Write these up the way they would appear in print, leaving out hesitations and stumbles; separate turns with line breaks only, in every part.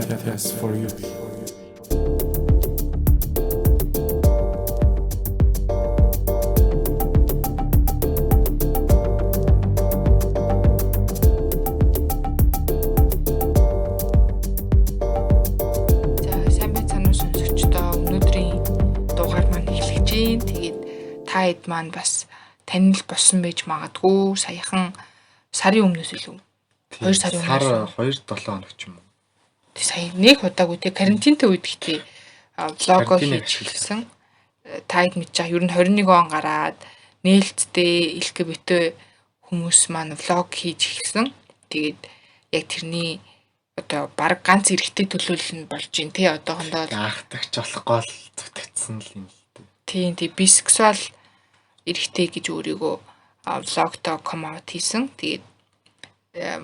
Test for you.
За сайн байцгаана уу сонсогчдоо. Өнөөдрийн дугаар маань эхлэж байна. Тэгээд та хэд маань бас танил болсон байж магадгүй. Саяхан сарын өмнөөс илүү. 2 сарын
Сар
өмнөөс.
2 7 хоног ч юм уу.
Тэг сая нэг удаагүй те карантинтай үед гэхдээ влого
Карантиныг
хийж эхэлсэн. Та хэд мэдж байгаа. Ер нь 21 он гараад нээлттэй LGBT хүмүүс маань влог хийж эхэлсэн. Тэгээд яг тэрний одоо баг ганц эрэгтэй төлөөлөл нь болж байна те одоохондоо л.
Анхдагч болохгүй л зүтгэцсэн л юм л дээ.
Тийм тий бисексуал эрэгтэй гэж өөрийгөө влогтоо come out хийсэн. Тэгээд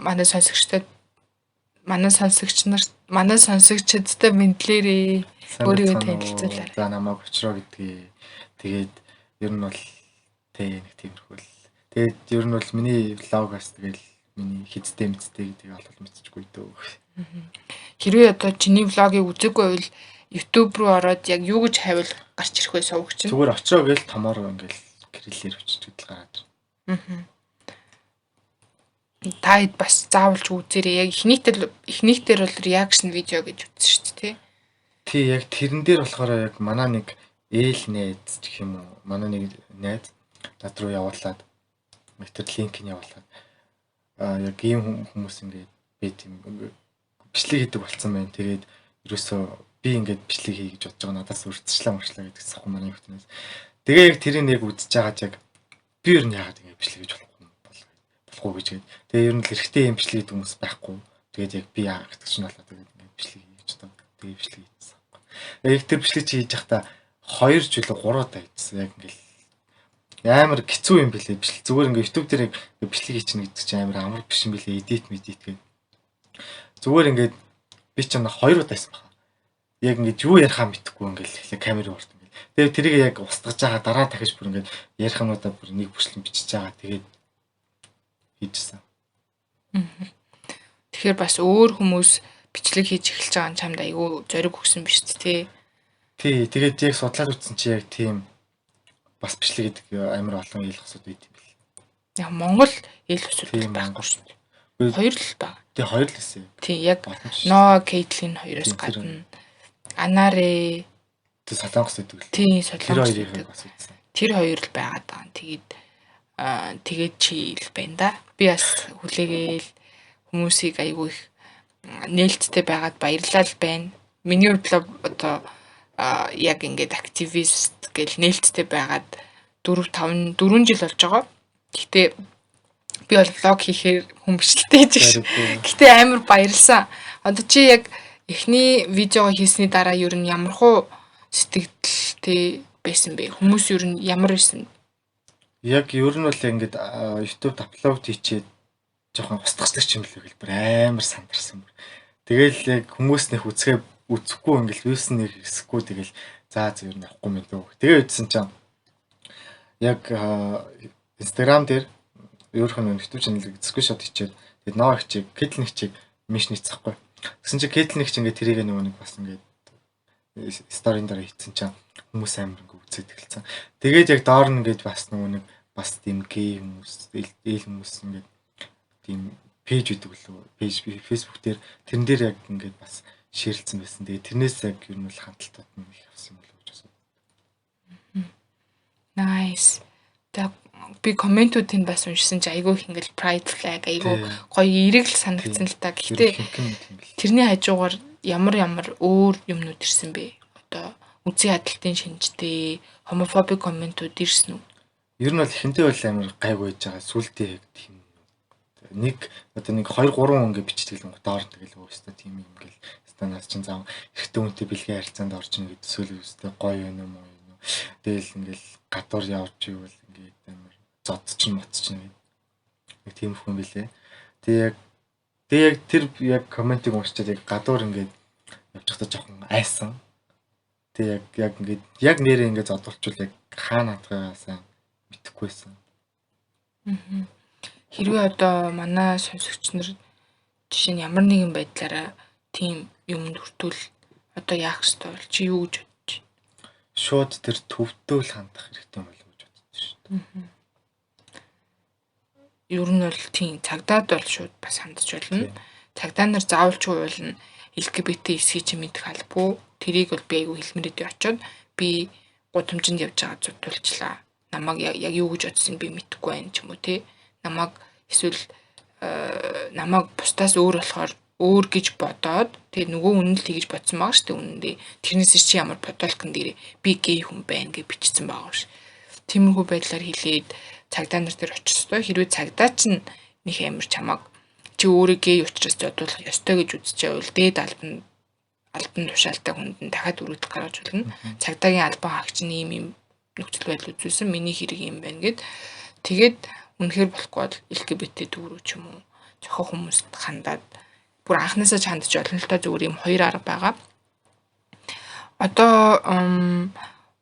манай сонсогчдод манай сонсогч нарт манай сонсогчдод мэдлээрээ
Сайн
өөрийгөө
байцгаана уу?
танилцуулаарай.
За намайг Учроо гэдгийг. Тэгээд ер нь бол тэ нэг тиймэрхүү л. Тэгээд ер нь бол миний влогоос тэгэл миний хизтэй мэдтэй гэдгийг олол мэдчихгүй дөө.
Хэрвээ одоо чиний влогийг үзээгүй байвал YouTube руу ороод яг юу гэж хайвал гарч ирэх вэ сувг чинь.
Зүгээр Учроо гээл томоор ингээл кириллээр өччихэд л гараад ирнэ.
Та хэд бас заавалч үзээрэй. Яг эхнийх дээр бол reaction видео гэж үзсэн шүү дээ, тий.
Тий яг тэрэн дээр болохоор яг манай нэг ээл найз гэх юм уу? Манай нэг найз над руу явуулаад нэг тэр линк нь явуулаад яг ийм хүмүүс ингээд би тийм бичлэг хийдэг болсон байна. Тэгээд ерөөсөө би ингээд бичлэг хий гэж бодож байгаа надаас үрдчлээ мөрчлээ гэдэг сах манай хүүхднээс. Тэгээ яг тэрийг яг үзэж байгаад яг би ер нь яагаад ингээд бичлэг хийж болохгүй юм бол болохгүй гэж гээд. Тэгээ ер нь л эрэгтэй юм бичлэг хийдэг хүмүүс байхгүй. Тэгээд яг би яагаад гэдэг чинь болоо тэгээд ингээд бичлэг хий гэж бодоод тэгээ бичлэг хийсэн. Яг тэр бичлэг чи хийж байхдаа 2 ч үлээ 3 удаа хийсэн. Яг ингээд амар хэцүү юм билээ. Бичлэг зүгээр ингээд YouTube дээр ингээд бичлэг хийчихнэ гэдэг чинь амар амар биш юм билээ. Edit медит гэдэг. Зүгээр ингээд би ч юм 2 удаа хийсэн баха. Яг ингээд юу ярихаа мэдэхгүй ингээд эхлээ камерын урд ингээд. Тэгээд тэрийг яг устгаж байгаа дараа дахиж бүр ингээд ярих юмудаа бүр нэг бүрчлэн бичиж байгаа. Тэгээд хийжсэн.
Тэгэхээр бас өөр хүмүүс бичлэг хийж эхэлж байгаа нь чамд айгүй зориг өгсөн биш үү тий.
Тий, тэгээд яг судлаад үзсэн чи яг тийм бас бичлэг гэдэг амар олон ил хосууд байт юм бэл.
Яг Монгол ил усуд
Тийм,
байхгүй
Монгол.
шүү дээ.
Үгүй,
Хоёр л байгаа.
Тий, хоёр л эсэ.
Тий, яг
Олон ч.
Ноа Кейтлин хоёроос
Тийм, тэр
гадна Анаре
Тий, Солонгос гэдэг л.
тий
Тэр
Солонгос
хоёрыг
гэдэг.
бас үзсэн.
Тэр хоёр л байгаад байгаа. Тэгээд тэгээд чи ил байна да. Би бас хүлээгээл хүмүүсийг айгүй их нээлттэй байгаад баярлалаа л байна. Миний хувьд л одоо яг ингээд активист гэл нээлттэй байгаад 4 5 4 жил болж байгаа. Гэхдээ би бол влог хийхээр хүн бичлэлтэй гэж.
Баяргүй.
Гэтэ амар баярлсан. Одоо чи яг эхний видеого хийсний дараа ер нь ямар хуу сэтгэлдэлтэй байсан бэ? Хүмүүс ер нь ямар байсан?
Яг ер нь бол ингээд YouTube upload хийчихэд жоохон устгацдаг юм лээ гэл бүр амар сандарсан бүр. Тэгэл яг хүмүүс нэх үзэхээ үзэхгүй ингээл views нэг хэсэхгүй тэгэл за за ер нь авахгүй юм дөө. Тэгээ үзсэн чинь яг Instagram дээр өөрийнх нь YouTube channel-ыг screenshot хийчихэд тэгээд ноо хичээг, Кэтлин хичээг мишн хийцэхгүй. Тэгсэн чинь Кэтлин хич ингээд тэрийг нөгөө нэг бас ингээд сторийн дараа хийцэн чинь хүмүүс амар ингээд үзээд эхэлсэн. Тэгээд яг доор нь ингээд бас нөгөө нэг бас тийм гей хүмүүс, эл хүмүүс ингээд тийм пэйж өгдөг лөө. Пэйж Facebook дээр тэрэн дээр яг ингээд бас шеэрлсэн байсан. Тэгээд тэрнээс яг ер нь бол хандлтууд нь их авсан юм болов уу гэж бодсон.
Nice. Тэгээ би комментүүдийг бас уншсан чи айгүй их ингээл pride flag айгүй
Тий.
гоё эерэг л санагдсан л та. Гэхдээ
Ер нь хинхэн тийм бэл.
тэрний хажуугаар ямар ямар өөр юмнууд ирсэн бэ? Одоо үзэн ядалтын шинжтэй, хомофобик комментүүд ирсэн үү?
Ер нь бол эхэндээ бол амар гайгүй байж байгаа. Сүултээ яг тийм нэг одоо нэг 2 3 ингээ бичдэг л юм доор нь тэгэл өөстөө тийм юм ингээл стандарт чинь зам эрэгтэй хүнтэй бэлгийн харилцаанд орж ийн гэдэг сүүл өөстөө гоё юм уу юм уу. Тэгэл ингээл гадуур явж ивэл ингээд амар зод чинь моц чинь гэдэг нэг тиймэрхүү юм билээ. Тэгээ яг тэр яг комментиг уншичаад яг гадуур ингээд явж байхдаа жоохон айсан. Тэгээ яг ингээд яг нэрээ ингээд зодуулчвал яг хаана хатгаа сайн мэдэхгүйсэн.
Хэрвээ одоо манай сонсогч нар жишээ нь ямар нэгэн байдлаараа Тийм юмд хүртвэл одоо яах ёстой бол чи юу гэж бодож байна?
Шууд тэр төвдөө л хандах хэрэгтэй юм болов уу гэж боддог шүү дээ.
Ер нь бол тийм цагдаад бол шууд бас хандж болно. Цагдаа нар заавалчгүй уулна LGBT эсхийг чи мэдэх албагүй. Тэрийг бол би айгүй хэлмээр идэв очоод би гудамжинд явж байгаа зодуулчлаа. Намайг яг юу гэж бодсон би мэдэхгүй байна ч юм уу те. Намайг эсвэл намайг бусдаас өөр болохоор өөр гэж бодоод тэгээ нөгөө хүн л тэгж бодсон байгаа шүү дээ үнэндээ. Тэрнээс чи ямар подолкон дээр би гей хүн байна гэж бичсэн байгаа ш. Тиймэрхүү байдлаар хэлээд цагдаа нар дээр очих ёстой. Хэрвээ цагдаа чинь нэг амар чамааг чи өөрөө гей учраас зодуулах ёстой гэж үзчихвэл дээд албан тушаалтай хүнд нь дахиад өргөдөл гаргаж болно. Цагдаагийн албан хаагч нь ийм ийм нөхцөл байдал үзүүлсэн миний хэрэг юм байна гэд. Тэгээд үнэхээр болохгүй бол LGBT төв рүү ч юм уу зохих хүмүүст хандаад бүр анхнаасаа ч хандж болно л та, зүгээр ийм хоёр арга байгаа. Одоо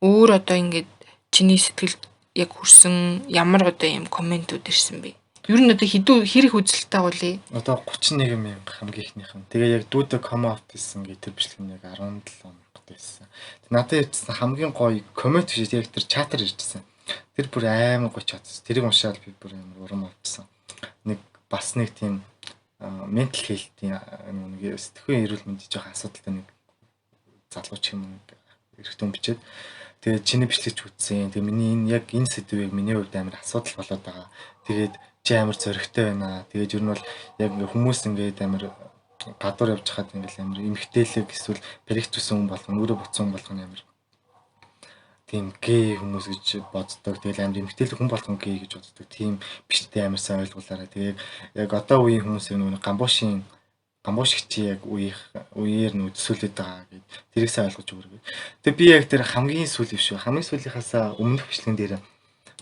өөр одоо ингээд чиний сэтгэлд яг хүрсэн ямар одоо ийм комментүүд ирсэн бэ? Ер нь одоо хэдүү хэр их үзэлттэй болъё?
Одоо 31 мянга хамгийн ихнийх нь. Тэгээ яг дүүдэ come out гэсэн гэ тэр бичлэг нь яг 17 мянга байсан. Надад ирсэн хамгийн гоё коммент биш, яг тэр чатар иржсэн. Тэр бүр амар гоё чат. Тэрийг уншаад би бүр амар урам авчихсан. Нэг бас нэг тийм mental health-ийн нэг сэтгхүүн эрүүл мэндийн жоохон асуудалтай нэг залуу ч юм уу эрэгтэй хүн бичээд, тэгээд чиний бичлэг ч үзсэн. Тэгээ миний энэ яг энэ сэдвийг миний хувьд амар асуудал болоод байгаа. Тэгээд чи амар зоригтой байна. Тэгээд ер нь бол яг ингээ хүмүүс ингээд амар гадуур явж хахад ингээл амар эмгтээлэг эсвэл парикт үсэн хүн болгоно, өөрөө буцсан хүн болгоно амар тийм гей хүмүүс гэж боддог. Тэгэл амар эмгтээлэг хүн болгон гей гэж боддог. Тийм бичтэй амар сайн ойлгуулаарай. Тэгээ яг одоо үеийн хүмүүсийг нөгөө гамбуушийн гамбууш чи яг үеих үеэр нь төсөөлөд байгаа гэд тэрийг сайн ойлгож өгөрэй. Тэгээ би яг тэр хамгийн сүүлийн шүү. Хамгийн сүүлийнхаасаа өмнөх бичлэгэн дээр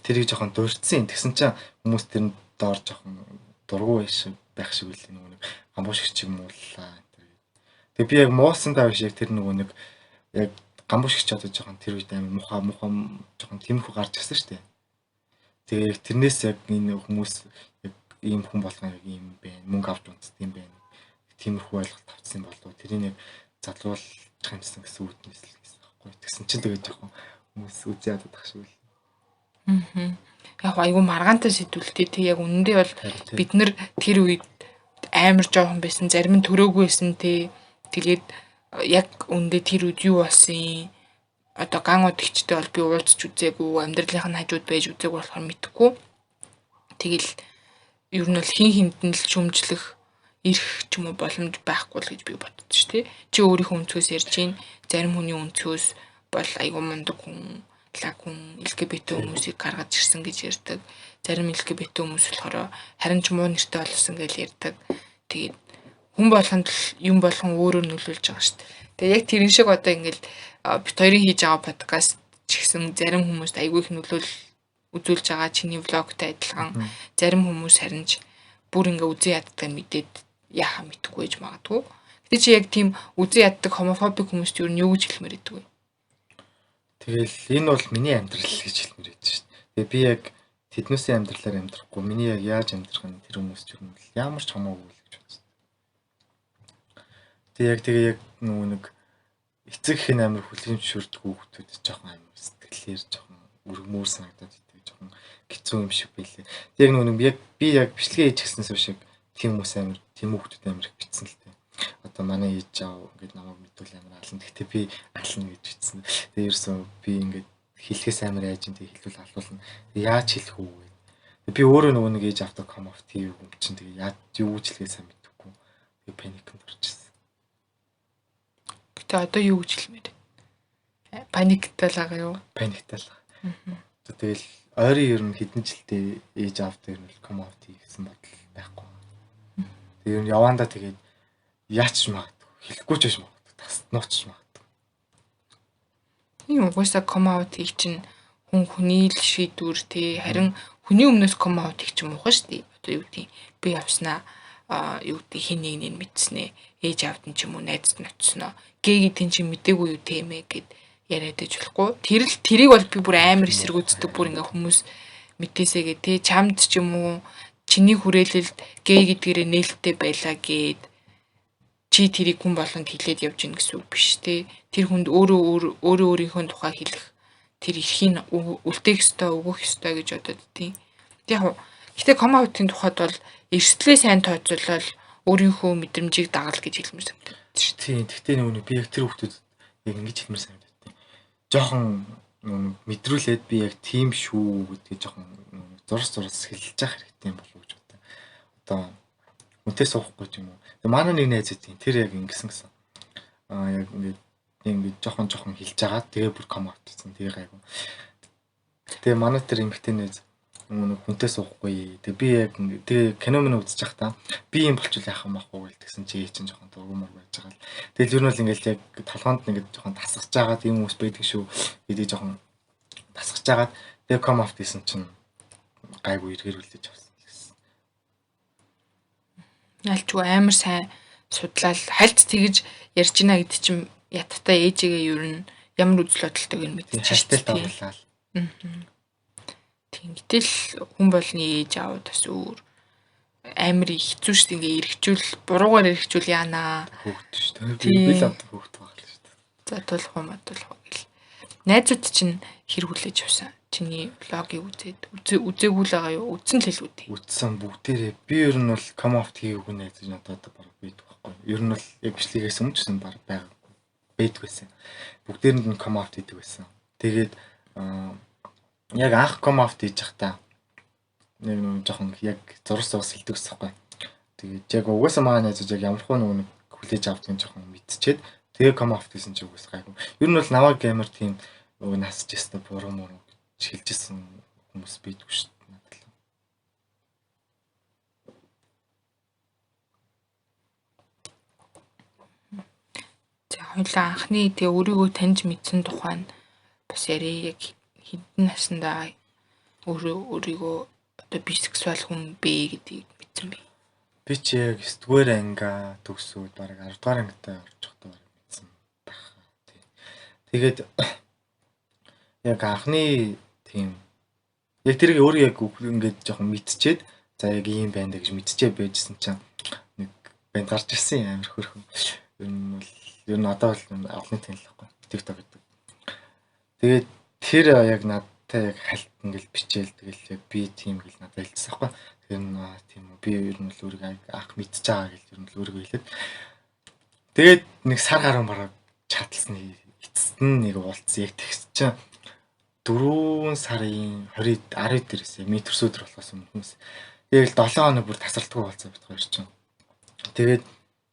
тэрийг жоохон дурдсан. Тэгсэн чинь хүмүүс тэр доор жоохон дургу байх шиг үлээ, нөгөө нэг гамбууш чи мууллаа. Тэгээ би яг муусан даа биш, яг тэр нөгөө нэг яг гамбууш гэж одоо жоохон тэр үед амар муха муха жоохон тиймэрхүү гарч ирсэн шүү дээ. Тэгээ яг тэрнээс яг энэ хүмүүс яг ийм хүн болгон яг ийм байна, мөнгө авч унтдаг юм байна. Тиймэрхүү ойлголт авсан болов. Тэрийг яг залруулах юмсан гэсэн үүднээс л гэсэн байхгүй. Тэгсэн чинь тэгээ жоохон хүмүүс үзээ ядах шиг үл.
Аа. Яг айгу маргаантай сэдвүүлтэй. Тэг яг үнэндээ бол бид нар тэр үед амар жоохон байсан, зарим нь төрөөгүй байсан тий. Тэгээд яг үнэндээ тэр үед юу болсон, одоо ган удагчтай бол би уулзч үзээгүй, амьдралынх нь хажууд байж үзээгүй болохоор мэдэхгүй. Тэгэл ер нь бол хин хиндэн л шүмжлэх эрх ч юм уу боломж байхгүй л гэж би боддоо ш тий. Чи өөрийнхөө өнцгөөс ярьж гин, зарим хүний өнцгөөс бол айгу мундаг хүн, лаг хүн, LGBT хүмүүсийг гаргаж ирсэн гэж ярьдаг. Зарим LGBT хүмүүс болохоор харин ч муу нэртэй болсон гэж ярьдаг. Тэгээд хүн болгонд л юм болгон өөрөөр нөлөөлж байгаа шүү дээ. Тэгээ яг тэрэн шиг одоо ингээл бит хоёрын хийж байгаа подкаст ч гэсэн зарим хүмүүст айгүй их нөлөөл үзүүлж байгаа, чиний влогтой адилхан, зарим хүмүүс харин ч бүр ингээ үзэн яддаг мэдээд яхаа мэдэхгүй байж магадгүй. Гэтэ чи яг тийм үзэн яддаг хомофобик хүмүүст юу нь юу гэж хэлмээр байдаг вэ?
Тэгэл энэ бол миний амьдрал гэж хэлмээр байдаг шүү дээ. Тэгээ би яг тэднээсээ амьдралаар амьдрахгүй, миний яг яаж амьдрах нь тэр хүмүүс ч юм ямар ч хамаагүй л гэж бодсон. Тэгээ яг тэгээ яг нөгөө нэг эцэг их нь амар хүлээн зөвшөөрдөг хүүхдүүд жоохон амар сэтгэлээр жоохон өргмөр санагдаад идэг, жоохон хэцүү юм шиг байлээ. Тэг яг нөгөө нэг яг би яг бичлэгээ хийж гиснээс хойш яг тийм хүмүүс амар, тийм хүүхдүүд амар их битсэн л дээ. Одоо манай ээж аав ингээд намайг мэдвэл амар ална. Гэхдээ би ална гэж бичсэн. Тэгээ ерөөсөө би ингээд хэлэхээс амар айж ин, тэгээ хэлвэл алуулна. Яаж хэлэх үү вэ? Би өөрөө нөгөө нэг ээж аавтай come out хийв юм чинь тэгээ яаж юу гэж хэлэхээ сайн мэдэхгүй. Тэгээ паникнд орчихсон.
Гэтэ одоо юу гэж хэлмээр вэ? Паниктай л байгаа юу?
Паниктай л байгаа. Тэгэл ойрын ер нь хэдэн жилдээ ээж аавтай ер нь come out хийх гэсэн бодол байхгүй. Тэгээ ер нь явандаа тэгээд яач магадгүй, хэлэхгүй ч байж магадгүй, тас нууцч магадгүй.
Тийм, угаасаа come out хийх чинь хүн хүний л шийдвэр тий. Харин хүний өмнөөс come out хийх чинь муухай шүү дээ. Одоо юу гэдгийг би явснаа юу гэдэг хин нэг нэг мэдснээ, ээж аавд нь ч юм уу найзд нь очсноо гээ гэдгийг чинь мдээгүй юу тийм ээ гэд яриад иж болохгүй. Тэр л тэрийг бол би бүр амар эсэргүүцдэг, бүр ингээ хүмүүс мэдээсэгээ тий, чамд ч юм уу чиний хүрээлэлд гээ гэдгээрээ нээлттэй байлаа гэд Чи тэрийг хүн болгонд хэлээд явж гин гэсэн үг биш те. Тэр хүнд өөрөө өөрөө өөрийнхөө тухай хэлэх тэр эрхийг үлдээх ёстой, өгөх ёстой гэж бодод тийм. Яг гэтээ come out-ын тухайд бол эрсдлээ сайн тооцоолол өөрийнхөө мэдрэмжийг дагал гэж хэлмээр санагдаад
шүү. Тийм. Тэгтээ нөгөө би яг тэр хүмүүс яг ингэж хэлмээр санагдаад тийм. Жохон мэдрүүлээд би яг тийм шүү гэдгийг жохон зурс зурс хэлж явах хэрэгтэй юм болов уу гэж бодсон. Одоо үнтэй суухгүй ч юм уу. Тэгээ манай нэг найз тийм тэр яг ингэсэн гэсэн. Яг ингээд жохон жохон хэлж байгаа. Тэгээ бүр come out гэсэн. Тэгээ гайгүй. Тэгээ манай тэр эмэгтэй найз нэг хүнтэй суухгүй. Тэгээ би яг тэгээ кино минь үзэж байхдаа би юм болчихвол яах юм ах уу гэсэн чи чинь жоохон дургу мөр байж байгаа л. Тэгэл ер нь бол ингээл яг толгоонд ингээд жоохон тасгаж байгаа тийм хүмүүс байдаг шүү гэдгийг жоохон тасгаж агаад тэгээ come out гэсэн чинь гайгүй эргээр үлдээж авсан гэсэн.
Ялчгүй амар сайн судлал хальт тэгж ярьж гинэ гэдэг чинь яттай ээжигээ ер нь ямар үзэл бодолтойг нь
мэдчихэж шүү дээ. Аа.
Тийм. Гэтэл хүн болгоны ээж аав бас өөр амар хэцүү шүү дээ. Ингээ эргэжүүл буруугаар эргэжүүл яанаа.
Хөөгд шүү дээ. Би л одоо хөөгд байгаа л шүү дээ.
За тулах уу мадуулах уу гэл. Найзууд чинь хэр хүлээж авсан? Чиний влогийг үзээд үзээгүй л байгаа юу? Үзсэн л хэлгүй дээ.
Үзсэн бүгдээрээ. Би ер нь бол come out хийгээгүй найз надад баг байдаг байхгүй. Ер нь бол яг бичлэгээс өмнө ч гэсэн баг байгаагүй. Байдаг байсан. Бүгдээрэнд нь come out хийдэг байсан. Тэгээд яг анх come out хийж байхдаа нэг нэг жоохон яг зурс зурс хэлдэг гэсэн байхгүй. Тэгээд яг угаасаа манай найзууд яг ямар хуу нэг хүлээж авдгийг жоохон мэдчихэд тэгээ come out хийсэн чи угаас гайгүй. Ер нь бол намайг геймер тийм нөгөө насж өстө буруу муруу гэж хэлжсэн хүмүүс байдгүй шүү дээ надад л.
За хоёлаа анхны тэгээ өөрийгөө таньж мэдсэн тухай нь бас яриа яг хэдэн наснда өөрөө өөрийгөө одоо бисексуал хүн бэ гэдгийг мэдсэн бэ?
Би чи яг 9 дугаар ангиа төгсөөд бараг 10 дугаар ангитай орж байхдаа бараг мэдсэн байх. Тий. Тэгээд яг анхны тийм яг тэрийг өөрөө яг ингээд жоохон мэдчихэд за яг ийм байна гэж мэдчихэд байжсэн чинь нэг банд гарч ирсэн амар хөрхөн. Ер нь бол ер нь одоо бол олонний танил байхгүй. TikTok гэдэг. Тэгээд тэр яг надтай яг хальт ингээл бичээл тэгэл яг би тийм гэл надад хэлсэн байхгүй. Тэр нь тийм үү би ер нь л өөрийгөө анх мэдчихэж байгаа гэл ер нь л өөрийгөө хэлээд. Тэгээд нэг сар гарan бараг чаталсан эцэст нь нэг уулзсан. Яг тэгс чинь 4 сарын 20 12 дээрээс миний төрсөн өдөр болохоос өмнө хүмүүс. Тэгээд л 7 хоног бүр тасралтгүй уулзаа бит хоёр чинь. Тэгээд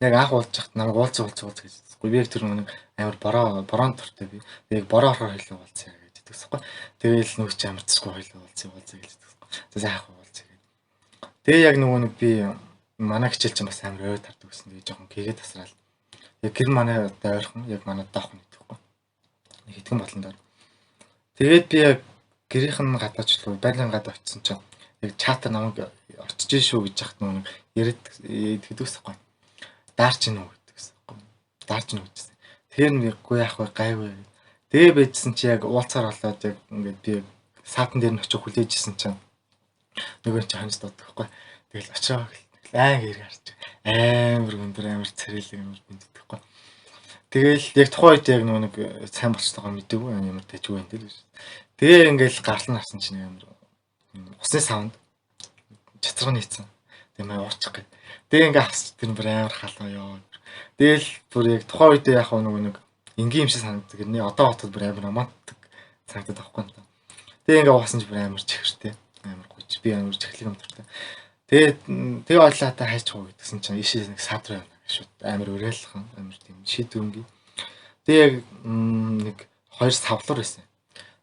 яг анх уулзах хат намайг уулзах уулзах уулзах гэж. Би яг тэр нэг амар бороо бороонд дуртай би. Тэгээд бороо орохоор хэлээ уулзъя гэж хэлдэг байхгүй. Тэгэл нөгөө чи амар цэсгүй хоёлоо уулзъя уулзъя гэж хэлдэг. За за яах вэ уулзъя гэж. Тэгээ яг нөгөө нэг би манай хичээл чинь бас амар ой тардаг гэсэн. Тэгээ жоохон гээгээ тасраал. Яг гэр манай одоо ойрхон яг манай доохон гэдэг байхгүй. Нэг хэдхэн болон доор. Тэгээд би яг гэрийнх нь гадаачлуу байрлалын гадаа очисон чинь яг чатар намайг очиж шүү гэж яхад нөгөө нэг яриад гэдэг ус байхгүй. Даарч гин үү гэдэг ус байхгүй. Даарч гин үү гэжсэн. Тэгэхээр нэггүй яах вэ гайгүй. Тэгээ байжсэн чи яг уулцаар болоод яг ингээд би саатан дээр нь очих хүлээжсэн чинь нөгөө чи ханж дууддаг байхгүй. Тэгэл очроо гэл айн гэр гарч амар өндөр амар царайлаг амар бинтдэг байхгүй. Тэгэл яг тухайн үед яг нөгөө нэг сайн болчихлогоо мэдээгүй ямар тажгүй юм дэл гэж. Тэгээ ингээл гарлан харсан чинь амар усны савнд чацраг нийцсэн. Тэгээ маа уучих гэ. Тэгээ ингээ авч тэр бүр амар халуун ёо. Тэгэл бүр яг тухайн үед яг нөгөө нэг энгийн юм шиг санагддаг. Нэ одоо хотод бүр амар романтик санагдаад байхгүй юм та. Тэгээ ингээ уусан ч бүр амар чихэртэй. Амар гүйч. Би амар чихлэг юм дуртай. Тэгээд тэгээ ойлаа та хайч уу гэдгсэн чинь ийшээ нэг сад руу явна шууд амар уриалхан амар тийм шийдвэрнги. Тэгээ яг нэг хоёр савлуур байсан.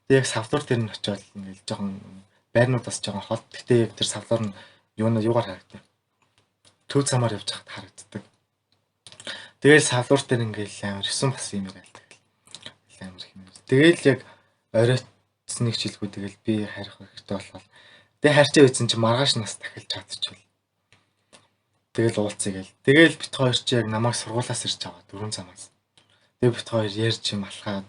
Тэгээ яг савлуур дээр нь очиод ингээл жоохон байрнуудаас жоохон хол. Гэтэ яг тэр савлуур нь юунаа юугаар харагдав. Төв замаар явж байхад харагддаг. Тэгэл савлуур дээр ингээл амар 9 бас юм яриад. Амар их юм. Тэгэл яг оройтсан нэг жилгүй тэгэл би харих хэрэгтэй болол. Тэгээ харчаа үйсэн чи маргааш нас дахил чадчихвал. Тэгэл уулзъя гээл. Тэгэл бит хоёр чи яг намайг сургуулаас ирж байгаа дөрвөн замаас. Тэгээ бит хоёр ярьж юм алхаад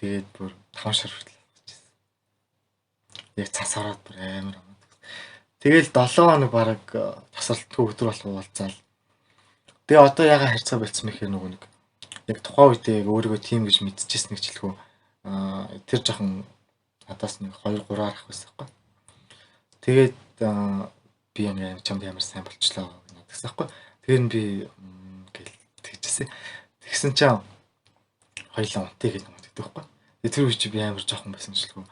тэгээд бүр 5 шар хүртэл алхажсэн. Яг цас ороод бүр амар амт. Тэгэл 7 хоног бараг тасралтгүй өдөр болох уулзаал. Тэгээ одоо яга харьцаа болцсон мэхээр нөгөө нэг яг тухайн үедээ яг өөрийгөө тийм гэж мэдчихсэн нэг жилхүү тэр жоохон надаас нэг 2 3 ах байсан байхгүй. Тэгээд би яг чамд ямар сайн болчлоо гэсэн байхгүй. Тэр нь би гэл тэгжсэн. Тэгсэн чинь хоёлаа унтъя гэж намайг тэгдэг байхгүй. Тэгээ тэр үе чи би амар жоохон байсан жилхүү.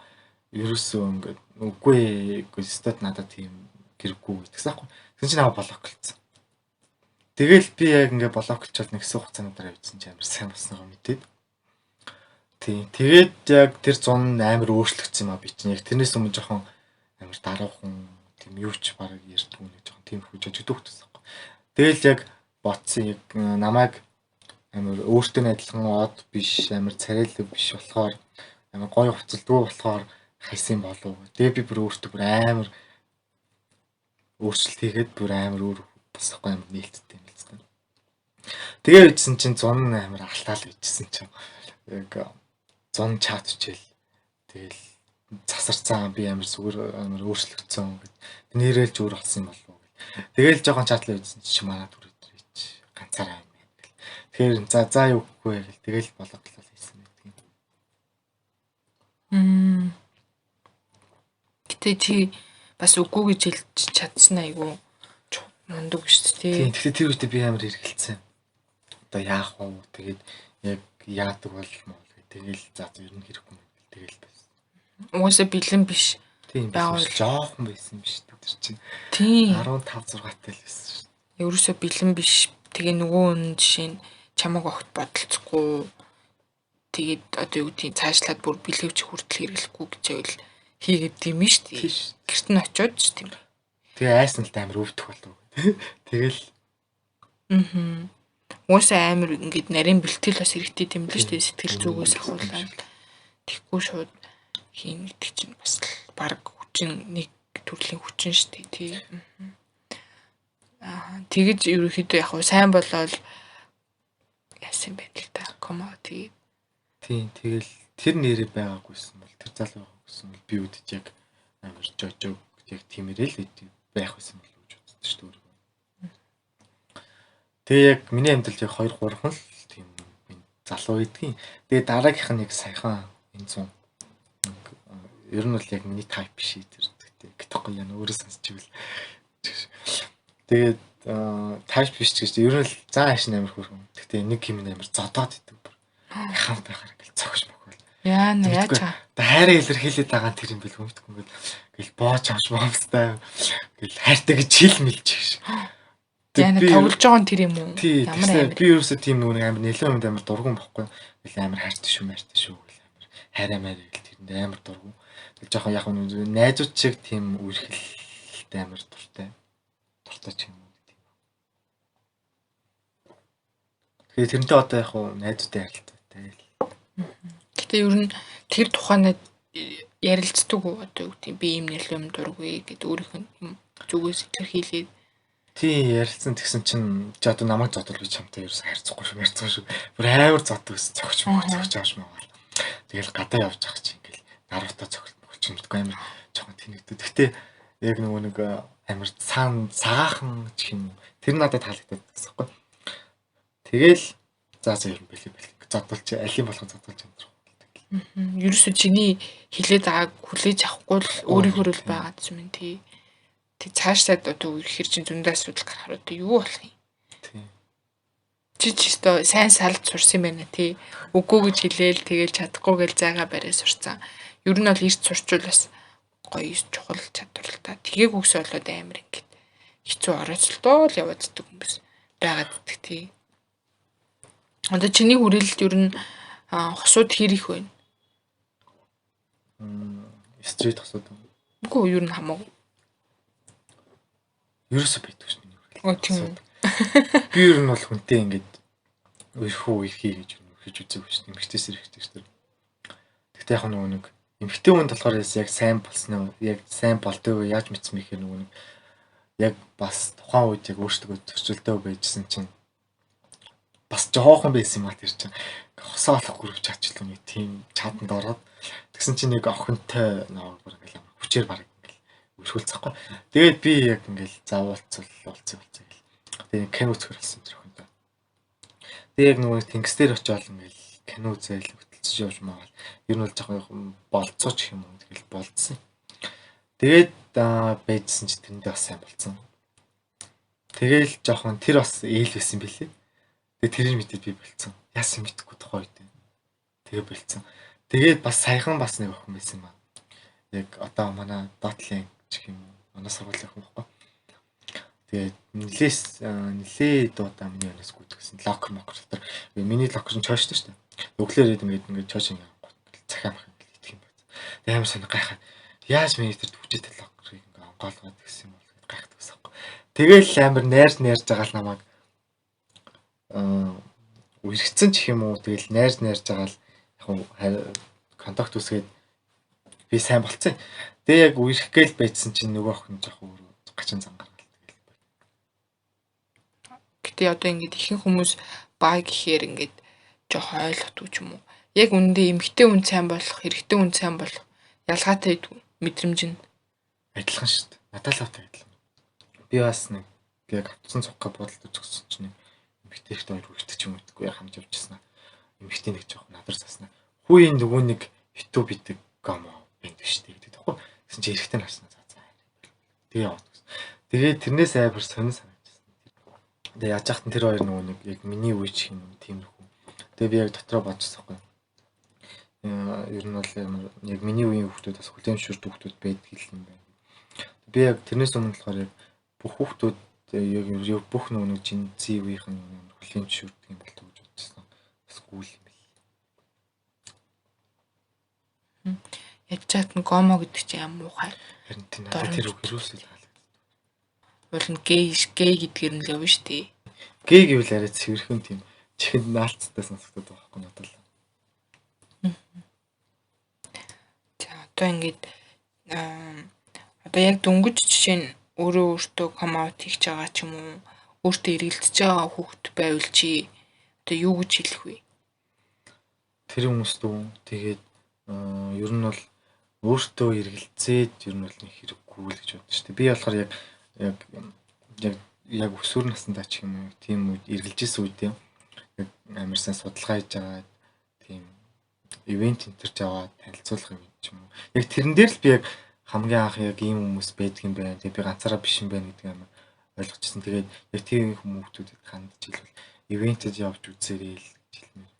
Ерөөсөө ингээд үгүй үгүй стат надад тийм хэрэггүй гэдгсэн байхгүй. Тэгсэн чинь намайг блоклцсон. Тэгэл би яг ингээ блоклчоод нэг хэсэг хугацааны дараа явжсан чи амар сайн болсноогоо мэдээд. Тийм. Тэгээд яг тэр зун амар өөрчлөгдсөн юм а би чинь яг тэрнээс өмнө жоохон амар даруухан тийм юу ч бараг ярьдгүй нэг жоохон тийм хүү жожигдөх хөтөс байхгүй. Тэгэл яг ботсон яг намайг амар өөртөө нь адилхан од биш амар царайлаг биш болохоор амар гоё хувцалдгүй болохоор хайсан болов. Тэгээ би бүр өөртөө бүр амар өөрчлөлт хийгээд бүр амар өөр босохгүй амар нээлттэй нээлттэй. Тэгээ үйдсэн чинь зун амар алтаал үйдсэн чинь яг зун чат хичээл тэгэл засарцсан би амар зүгээр амар өөрчлөгдсөн гэд нэрэлж өөр болсон юм болов уу гэл. Тэгэл жоохон чатлаа үйдсэн чинь манай түр өдрийч ганцаараа юм байна гэл. Тэгэхээр за за юу гэхгүй гэл тэгэл болоотлол хийсэн байдаг
юм. Гэтэ чи бас үгүй гэж хэлж чадсан айгу мундаг шүү дээ.
Тийм. Тэгэхээр тэр үедээ би амар эргэлцсэн. Одоо яах вэ? Тэгээд яг яадаг бол мол гэх. Тэгэл за ер нь хэрэггүй юм гэл тэгэл байсан.
Угаасаа бэлэн биш.
Тийм
Байвал.
жоохон байсан юм шүү дээ тэр чинь.
Тийм.
15 6 тал байсан шүү дээ.
Ерөөсөө бэлэн биш. Тэгээ нөгөө хүн жишээ нь чамаг огт бодолцохгүй. Тэгээд одоо юу гэдгийг цаашлаад бүр бэлэвч хүртэл хэрэглэхгүй гэж байвал хийгээд тийм шүү дээ.
Тийм шүү.
Гэрт нь очиод ч тийм.
Тэгээ айсан л амар өвдөх болов. Тэгэл
Угаасаа амар ингээд нарийн бэлтгэл бас хэрэгтэй тийм л шүү дээ. Сэтгэл зүгээс ахуулаад тэгхгүй шууд хийн гэдэг чинь бас л баг хүчин нэг төрлийн хүчин шүү дээ тий. Аа тэгэж ерөнхийдөө яг хуу сайн болоод яасан юм бэ л та. Комо тий.
тийм тэгэл тэр нэрээ байгаагүйсэн бол тэр залуу байгаагүйсэн бол би үдэж яг амар жожог яг тиймэрээ л байх байсан болов уу гэж боддог шүү дээ өөрийгөө. Тэгээ яг миний амьдралд яг 2 3 хүн л тийм энэ залуу байдгийн. Тэгээ дараагийнх нь яг саяхан энэ зун ер нь бол яг миний type биш тэр гэхдээ гэтэхгүй яа өөрөө сонсч ивэл. Тэгээд type биш ч гэж ер нь л заа хашин амар хөрхөн. Гэхдээ нэг юм амар зодоод идэг бүр. Хамт байхаар ингээл цогш мөхөл.
Яа нэ яаж
Мэдгүй.
чаа.
Одоо хайраа илэрхийлээд байгаа нь тэр юм бэл хүмүүстгүй ингээл гэл боож авч момстай гэл хайртай гэж хил мэлж гэж.
Яа нэ тоглож байгаа нь тэр юм уу?
Тий,
Ямар
тэгсэн
амар.
би ерөөсөө тийм нөгөө нэг амар нэлээд юмд амар дургуун бохгүй. Гэл амар хайртай шүү, хайртай шүү гэл амар хайраа маяр гэл тэрэнд амар дургуун. Тэгэл жоохон яг нэг найзууд шиг тийм үерхэлтэй амар дуртай. Дуртай ч юм уу тийм. Тэгэхээр тэрнтэй одоо яг хуу найзуудтай ярилцаатай л.
Гэтэ ер нь тэр тухайнаа ярилцдаг уу одоо юу гэдэг би ийм нэлэм дургүй гэд өөрийнх нь юм зүгээс илэрхийлээд
Тий, ярилцсан тэгсэн чинь чи одоо намайг зодвол би чамтай ерөөсөө харьцахгүй шүү, харьцахгүй шүү. Бүр амар зоддог гэсэн цогч мөгч цогч авч маа. Тэгэл гадаа явж байгаа чи ингээл нарвтаа цогт мөгч юм гэдэггүй амар жоохон тэнэгддэг. Гэхдээ яг нөгөө нэг амар цаан цагаахан ч юм уу. Тэр надад таалагдаад байсан байхгүй. Тэгэл за за ер нь бэлээ бэлээ. Зодвол чи алийн болгон зодволж амьдрах.
Ерөөсөө чиний хилээд байгааг хүлээж авахгүй л өөрийнхөө л байгаа юм тий. Тэг цаашдаа одоо ирэхэр чинь зөндөө асуудал гарахаар одоо юу болох юм?
Тийм.
Чи ч өстой сайн салж сурсан юм байна тий. Үгүй гэж хэлээл тэгэл чадахгүй гэл зайгаа бариа сурцсан. Ер нь бол эрт сурчвал бас гоё чухал чадвар л та. Тгээгүйгс болоод амар ингээд хэцүү орооцолтоо л явааддаг хүмүүс байгаад идэх тий. Одоо чиний хүрээлэлд ер нь хосууд хэр их вэ?
Стрит хосууд.
Үгүй ер нь хамаагүй.
Ерөөсөө байдгүй ш миний
Оо тийм үү.
Би ер нь бол хүнтэй ингээд үерхүү үерхий гэж үерхэж үзээгүй ш. Эмэгтэйс эрэгтэй ш. Тэгтээ яг нөгөө нэг эмэгтэй хүнд болохоор яг сайн болсноо яг сайн болдгоо яаж мэдсэн бэ гэхээр нөгөө нэг яг бас тухайн үед яг өөртөө зөрчилдөв байжсэн чинь бас жоохон байсан юм а тэр чинь хосоо олох групп чатчлаа нэг тийм чатанд ороод тэгсэн чинь нэг охинтой нөө бүр ингээл амар хүчээр баг ингээл өршүүлцэхгүй. Тэгээд би яг ингээл заавалцвал уулзъя уулзъя гэл. Тэгээд кино үзэхэр болсон тэр охинтой. Тэгээ яг нөгөө тэнгис дээр очиод ингээл кино үзээл хөтөлцөж явж магаал. Ер нь бол жоохон болцоо ч юм уу тэгэл болцсон. Тэгээд байжсэн чи тэрэндээ бас сайн болцсон. Тэгэл жоохон тэр бас ээл байсан бэлээ. Тэгээ тэрийг мэдээд би болцсон. Яасан мэдэхгүй тухайн үед. Тэгээ болцсон. Тэгээд бас саяхан бас нэг охин байсан юм аа. Яг одоо манай доотлын гэх юм уу. Манай сургуулийн охин байхгүй. Тэгээд нилээ дуудаа миний өнөөс гүйтгсэн. Локер мокер дотор. Миний локер нь чооштой шүү дээ. Өглөөр ирээд ингээд чоош ингээд захиа мах ингээд идэх юм байна. Тэгээд амар сони гайхаад яаж миний тэр хүчтэй локерыг ингээд онгоолгоод гэсэн юм бол гэд гайхдаг байсан байхгүй. Тэгэл амар найрж найрж байгаа л намайг үерхсэн ч юм уу тэгэл найрж найрж байгаа л яг контакт үүсгээд би сайн болцсон. Тэгээ яг үерх гээл байжсан чинь нөгөө охин жоох өөр гачин зан гаргал тэгэл.
Гэтэ одоо ингээд ихэнх хүмүүс бай гэхээр ингээд жоох ойлгохгүй ч юм уу. Яг үүндээ эмэгтэй хүн сайн болох, эрэгтэй хүн сайн болох ялгаатай мэдрэмж нь
адилхан шүү дээ. Надад л автай адилхан. Би бас нэг яг авцсан цуггаа бодолд үзсэн чинь эмэгтэй ихтэй хоёр үргэлжтэй ч юм уу яг хамж явчихсан. Эмэгтэй нэг жоох надар заснаа. Хүү энэ нөгөө нэг YouTube бидэг гомо байдаг шүү дээ гэдэг тоххой. Тэгсэн чи эрэгтэй нарснаа за за. Тэгээ яваад гэсэн. Тэгээ тэрнээс айбар сонин санагдчихсан. Тэгээ яаж яхад тэр хоёр нөгөө нэг яг миний үе ч юм уу тиймэрхүү. Тэгээ би яг дотроо бодчихсон байхгүй. Ер нь бол яг миний үеийн хүүхдүүд бас хүлээмжшүүрт хүүхдүүд байдаг юм байна. Би яг тэрнээс өмнө болохоор яг бүх хүүхдүүд яг бүх нөгөө нэг Gen Z үеийнх нь хүлээмжшүүрдэг юм болов уу гэж бодчихсон. Бас гүйл юм бэл.
Яаж чад нь гомо гэдэг чинь ям муухай.
Харин тийм надад тэр үг юусоо таалагддаг.
Уул нь гей гей гэдгээр нь л явна шүү дээ.
Гей гэвэл арай цэвэрхэн тийм чихэнд наалцтай сонсогдод байгаа байхгүй надад л.
За одоо ингээд одоо яг дөнгөж жишээ нь өөрөө өөртөө come out хийж байгаа ч юм уу өөртөө эргэлдэж байгаа хүүхэд байвал чи одоо юу гэж хэлэх вэ?
Тэр хүмүүст үү тэгээд ер нь бол өөртөө эргэлзээд ер нь бол нэг хэрэггүй л гэж бодсон шүү дээ. Би болохоор яг өсвөр насндаа ч юм уу тийм үед эргэлжсэн үедээ яг амар сайн судалгаа хийж байгаа тийм ивент энтерч аваад танилцуулах юм ч юм уу. Яг тэрэн дээр л би яг хамгийн анх яг ийм хүмүүс байдаг юм байна. Тэгээ би ганцаараа биш юм байна гэдэг амар ойлгочихсон. Тэгээд яг тийм хүмүүстүүдэд хандж хэлбэл ивентэд явж үзээрэй л гэж хэлмээр.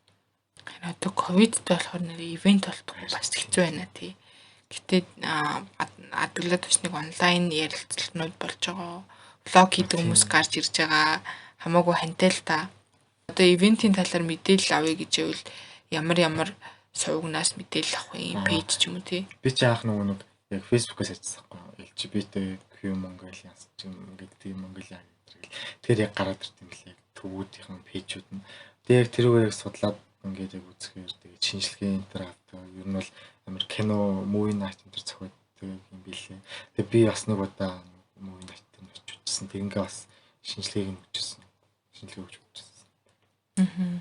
Харин одоо ковидтэй болохоор нэр ивент болтгүй бас хэцүү байна тий. Гэтэ адаглаад бас нэг онлайн ярилцлагууд болж байгаа. Влог хийдэг хүмүүс гарч ирж байгаа. Хамаагүй хантай л та. Одоо ивентийн талаар мэдээлэл авъя гэж байвал ямар ямар сувгнаас мэдээлэл авах юм, пэйж ч юм уу тий.
Би чи анх нөгөө нэг яг Facebook-аас ажилласан байхгүй LGBT Mongolia ч юм ингээд тийм Mongolia гэдэг. Тэр яг гараад ирт юм лээ. Төвүүдийн пэйжүүд нь. Тэгээ яг тэрүүгээр яг судлаад ингээд яг үзэхээр тэгээ шинжилгээ энэ төр авдаг. Ер нь бол амар кино, movie night энэ төр зохиодог юм билээ. Тэгээ би бас нэг удаа movie night дээр очиж үзсэн. Тэг ингээ бас шинжилгээг нь өгчээсэн. Шинжилгээ өгч үзсэн.
Аа.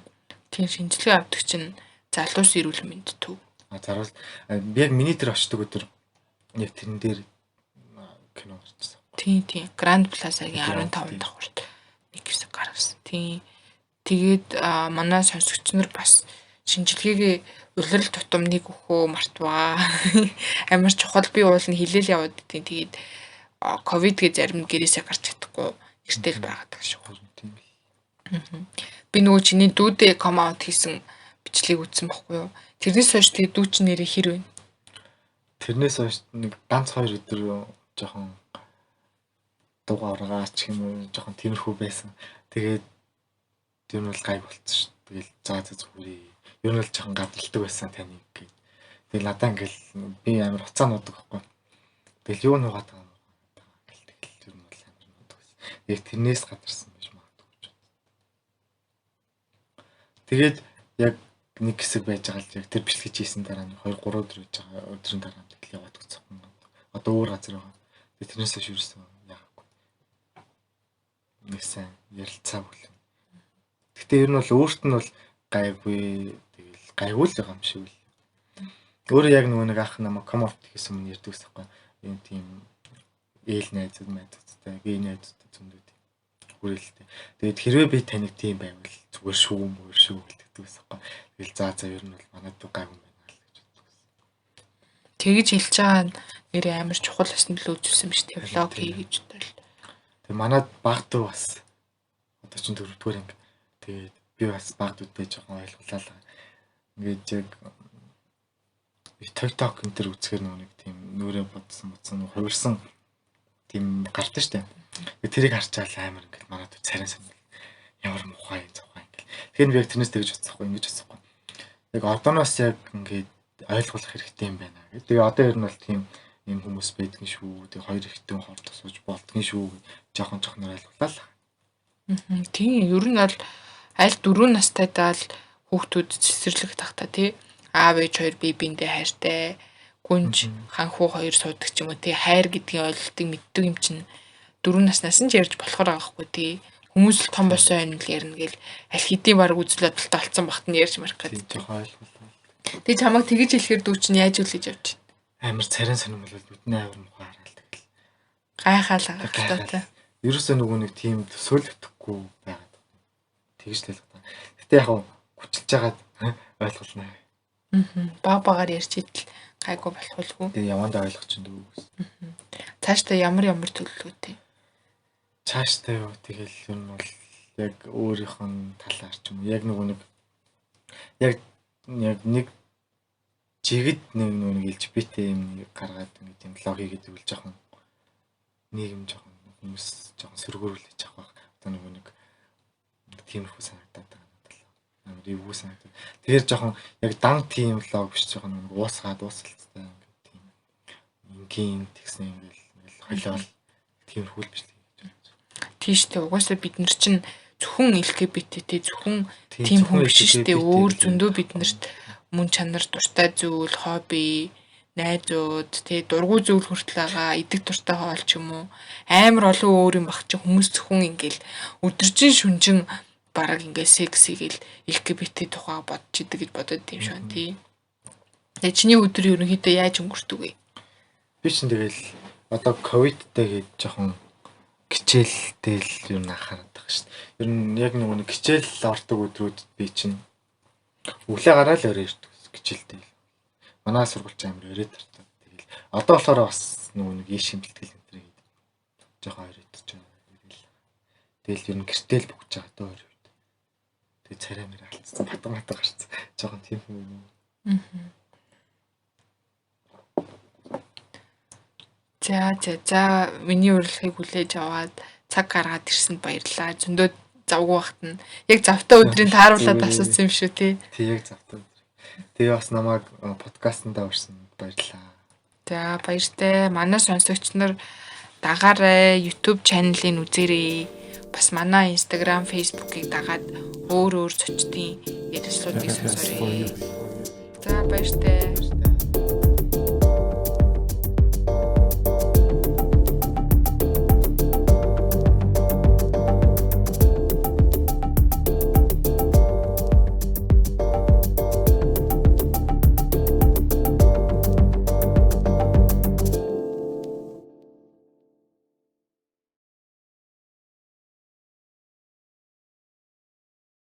Тийм шинжилгээ авдаг чинь залуус эрүүл мэнд төв.
А заруул яг миний тэр очдог өдөр яг тэрэн дээр кино гарчсан.
Тийм тийм. Гранд Плазагийн 15 давхарт нэг хэсэг гаргасан. Тийм. Тэгээд манай сонсогч нар бас шинжилгээгээ улирал тутам нэг өхөө мартваа. Амар чухал би уул нь хилээл яваад идэв. Тэгээд ковид гэ зарим гэрээсээ гарч чадахгүй гэртэл байгаад байгаа шүү.
Тийм бил.
Би нөгөө чиний дүүдээ come out хийсэн бичлэгийг үзсэн бохгүй юу? Тэрнээс хойш тэгээд дүү чинь нэрээ хэр вэ?
Тэрнээс хойш нэг ганц хоёр өдөр жоохон дугааргаа ч юм уу жоохон тиймэрхүү байсан. Тэгээд ер нь бол гайг болцсон шүү. Тэгэл за за зүгээрээ. Ер нь бол жоохон гадралдаг байсан таныг гээд. Тэгэл надаа ингээл би амар уцаа нуудаг байхгүй. Тэгэл юу нуугаад байгаа юм гэл тэгэл ер нь бол амар нуудаг байсан. Яг тэрнээс гадарсан байж магадгүй гэж бодсон. Тэгээд яг нэг хэсэг байж байгаа л яг тэр бичлэг хийсэн дараа нэг 2 3 өдөр байж байгаа өдрийн дараа тэгэл яваад өгсөн юм. Одоо өөр газар байгаа. Тэгээд тэрнээс хойш юусэн яагаагүй. Нэг сайн ярилцаагүй л. Гэтэ ер нь бол өөрт нь бол гайгүй тэгэл гайгүй л байгаа юм шиг л. Өөрөө яг нөгөө нэг анх намайг come out хийсэн өмнө ярьдаг гэсэн байхгүй. Ийм тийм ээл найзууд майзуудтай, гей найзуудтай зөндөө тийм Зүгээр л дээ. Тэгээд хэрвээ би таныг тийм байвал зүгээр шүү мөр шүү гэлдэг байсан байхгүй. Тэгэл за за ер нь бол манай дүү гайгүй юм байна л гэж боддог байсан.
Тэгэж хэлж байгаа нь нэр амар чухал бас нөлөө үзүүлсэн биш үү? Влог хий гэж бодвол.
Тэгээ манай баг дүү бас одоо чинь дөрөвдүгээр анги. Тэгээд би бас баг дүүдээ жоохон ойлголаа л. Ингээд яг TikTok энэ төр үзэхээр нэг тийм нүрээ бодсон бодсон хувирсан тийм гардаг штэ. Тэгээ тэрийг харчаал амар ингээд манай дүү царин санал ямар мухай завхаа ингээд. Тэгэхээр би яг тэрнээс тэгж бодсохгүй ингэж бодсохгүй. Яг одооноос яг ингээд ойлгох хэрэгтэй юм байна гэх. Тэгээ одоо ер нь бол тийм юм хүмүүс байдгийн шүү. Тэгээ хоёр ихтэн хорд сууж болдгийн шүү гэж жоохон жоохноор ойлголаа л.
Тийм ер нь бол аль 4 настайдаа л хүүхдүүд цэцэрлэг тахта тий аав ээж хоёр бие биендээ хайртай гүнж ханхүү хоёр суудаг ч юм уу тий хайр гэдгийн ойлголтыг мэддэг юм чинь 4 наснаас нь ч ярьж болохоор байгаа хгүй тий хүмүүс л том болсон юм л ярина гэл аль хэдийн баг үзэл бодолтой олцсон багт нь ярьж марах гэдэг.
Жоохон ойлголоо.
Тэгээ чамайг тэгэж хэлэхээр дүү чинь яаж үлээж явж
байна? Амар царин сонирн бол нүдний амар мухай хараал тэгэл.
Гайхаал байгаа та.
Ерөөсөө нөгөө нэг тийм төсөөлөгдөхгүй байгаад. Тэгж л ойлгоо. Гэтэ яг хүчилж байгаад ойлголно.
Баг багаар ярьж идэл гайгүй болох үлгүй.
Тэгээ явандаа ойлгох чинь дүү гэсэн.
Цаашдаа ямар ямар төлөвлөгөөтэй?
Цаашдаа юу тэгэл ер нь бол яг өөрийнх нь талаар ч юм уу яг нөгөө нэг яг нэг жигд нэг нөгөө нэг LGBT юм гаргаад ингээд юм блог хийгээд ивэл жоохон нийгэм жоохон хүмүүс жоохон сөргөөрүүлж авах байх. Одоо нөгөө нэг тиймэрхүү санагдаад байгаа надад л. Амар эвгүй санагдаад. Тэгэхээр жоохон яг дан тийм блог биш жоохон нэг уусгаад уусалцтай ингээд тийм энгийн тэгсэн ингээд холиол тиймэрхүү л биш л гэж бодож.
Тийш үү. Угаасаа бид нар чинь зөвхөн LGBT зөвхөн тийм хүн биш шүү дээ. Өөр зөндөө бид нарт мөн чанар, дуртай зүйл, хобби, найзууд, тий дургу зүйл хүртэл байгаа, идэх дуртай хоол ч юм уу. Амар олон өөр юм баг чи хүмүүс зөвхөн ингээл өдөржин шүнжин бараг ингээл секс хийгээл LGBT тухай бодож идэг гэж бодод юм шиг тий. Тэгээ чиний өдөр ерөнхийдөө яаж өнгөрдөг вэ?
Би чинь тэгэл одоо ковидтэй гээд жоохон хичээлтэй л юм анхаарат байгаа шүү дээ. Ер нь яг нөгөө нэг хичээл ордог өдрүүдэд би чинь өглөө гараад л орой ирдэг хичээлтэй. Манай сургууль чинь амар орой тартай. Тэгэл одоо болохоор бас нөгөө нэг иш хэмтэлтгэл энэ төр гээд жоохон орой идэж байгаа. Тэгэл ер нь гэртэл бүгж байгаа дөө орой үед. Тэгээ царай мэр алдсан, батга матга гарцсан. Жоохон тийм юм уу.
За за за миний урилгыг хүлээж аваад цаг гаргаад ирсэнд баярлалаа. Зөндөө завгүй багт нь яг завтай өдрийн тааруулаад асуусан юм шүү тий.
Тий яг завтай өдөр. Тэгээ бас намайг подкастнда урьсан баярлалаа.
За баяртай. Манай сонсогч нар дагаарай, YouTube channel-ыг үзээрэй. Бас манай Instagram, Facebook-ыг дагаад өөр өөр зочдын ярилцлагуудыг сонсоорой. За баяртай.